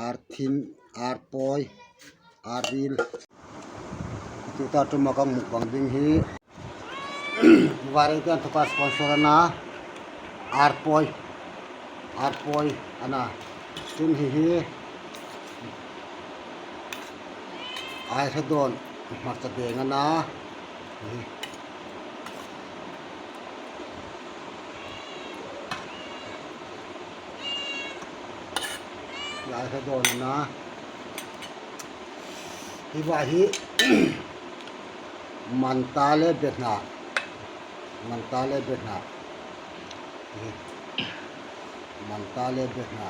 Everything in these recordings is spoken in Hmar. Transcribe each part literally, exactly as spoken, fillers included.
Arthin, arpoi, aril. Tuta tuma kan mukbang ding hi. Variety an thoka sponsor a na. Arpoi. Arpoi a na. Chun hi hi. Ai hre dawn. Hmarcha beng a na. Hi. Ai hre dawn a na. Hi va hi. Manta le behna. Manta le behna. Hi. Manta le behna.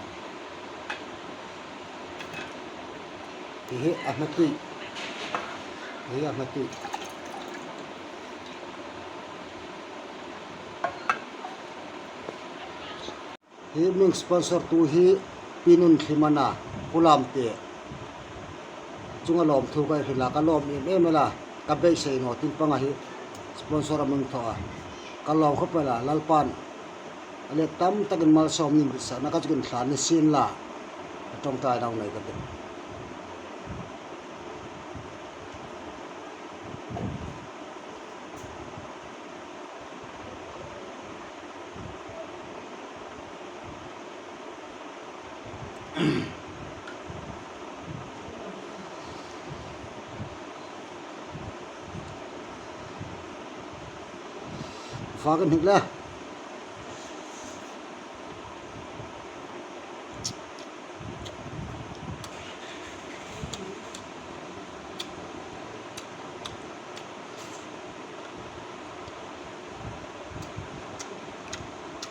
Hi hi a hma tui. Hi hi a hma tui. Hi min sponsor tu hi Pi Nunthlima a na, Kulam te. Chunga lawmthu ka hril a, ka lawm em em el a, ka beisei naw tin panga hi sponsor a min thaw a. Ka lawm khawp el a, Lalpan a let tam takin malsawm nin bit sa na ka chukin thlan ni sin la. A ṭawngṭai nau nei ka tih. Fak an hnik le.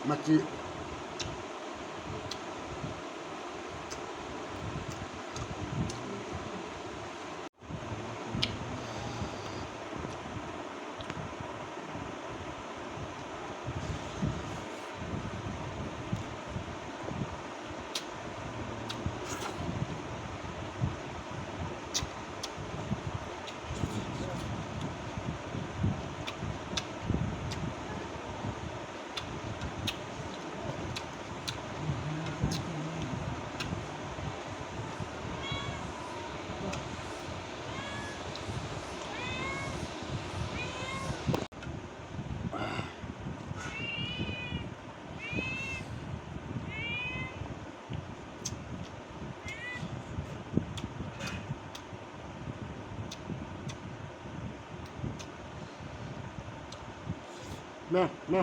Mati. Nè, nè.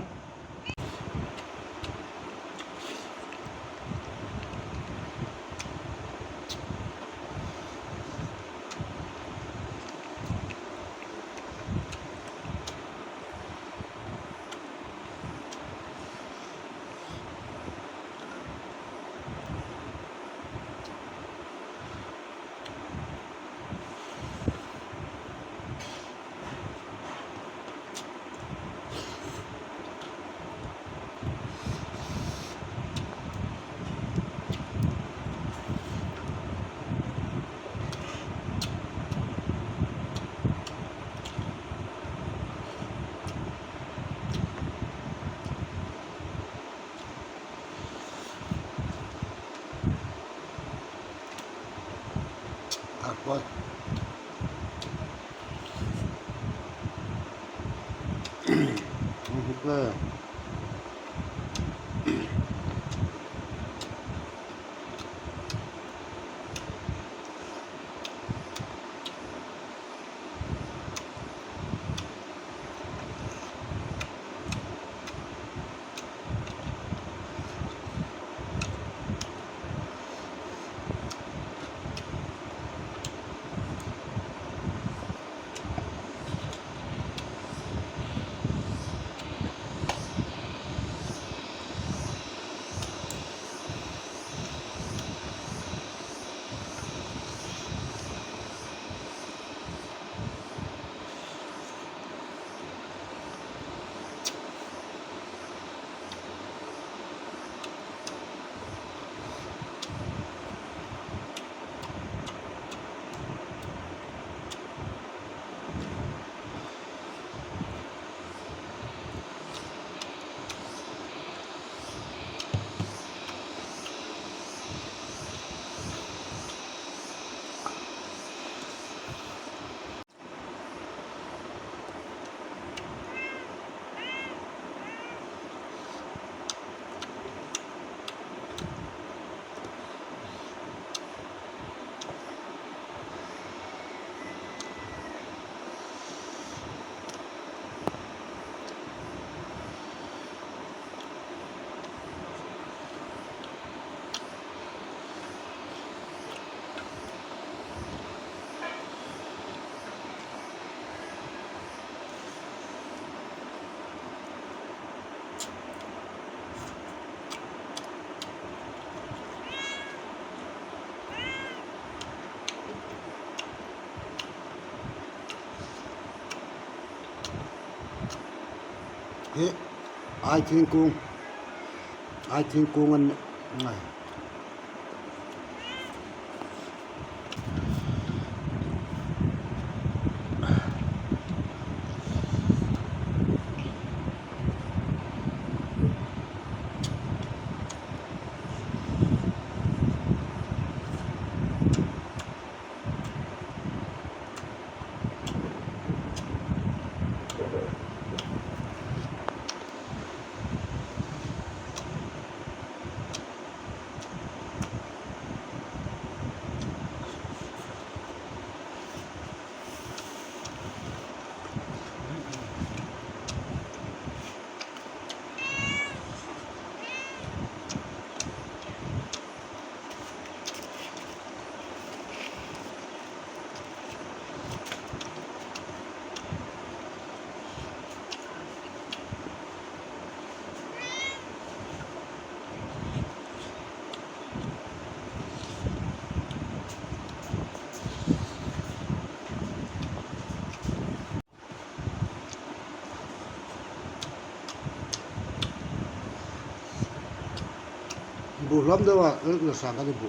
Akbar. Hi, ai thingkung, ai thingkung an, ai. Bu hlawm deu a, el, el sang ka ni bu.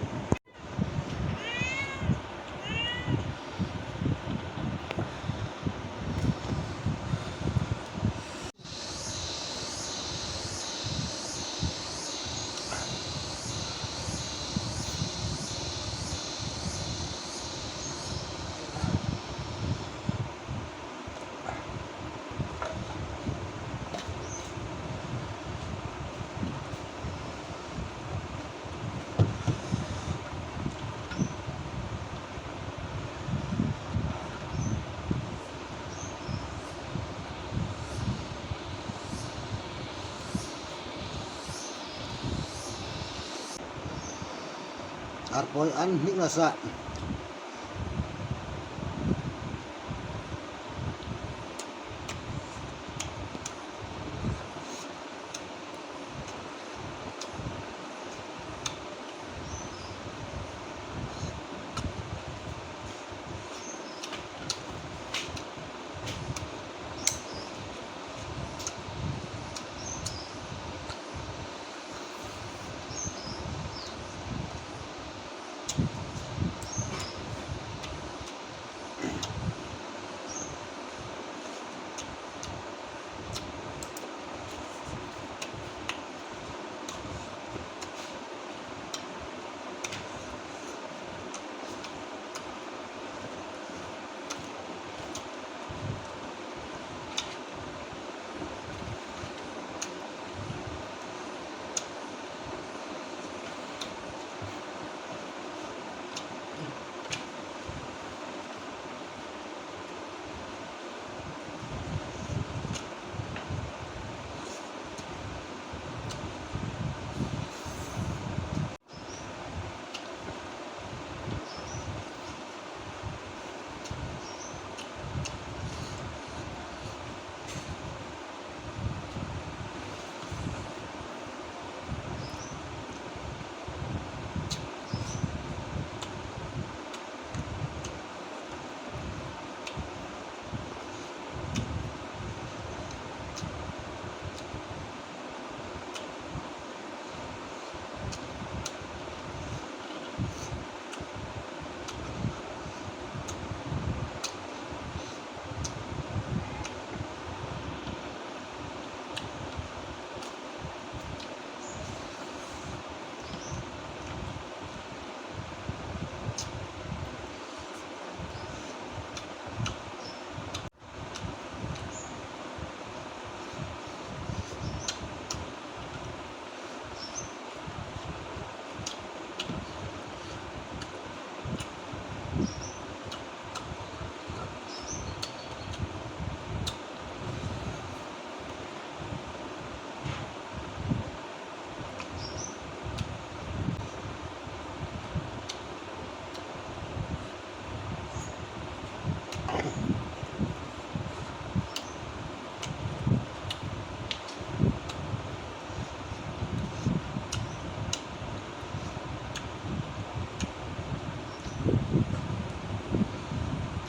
Arpoi an hnik nasa.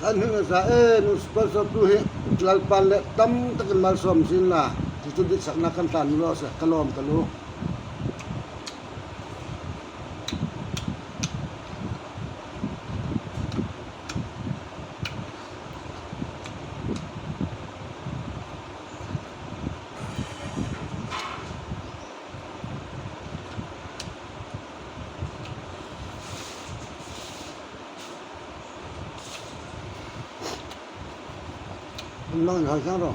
An hung sa e, nun sponsor tu hi Lalpan le tam takin malsawm sin la. Chu chu dit sakna kan tan lo se, ka lawm ka lu. Mang hoi sang ro.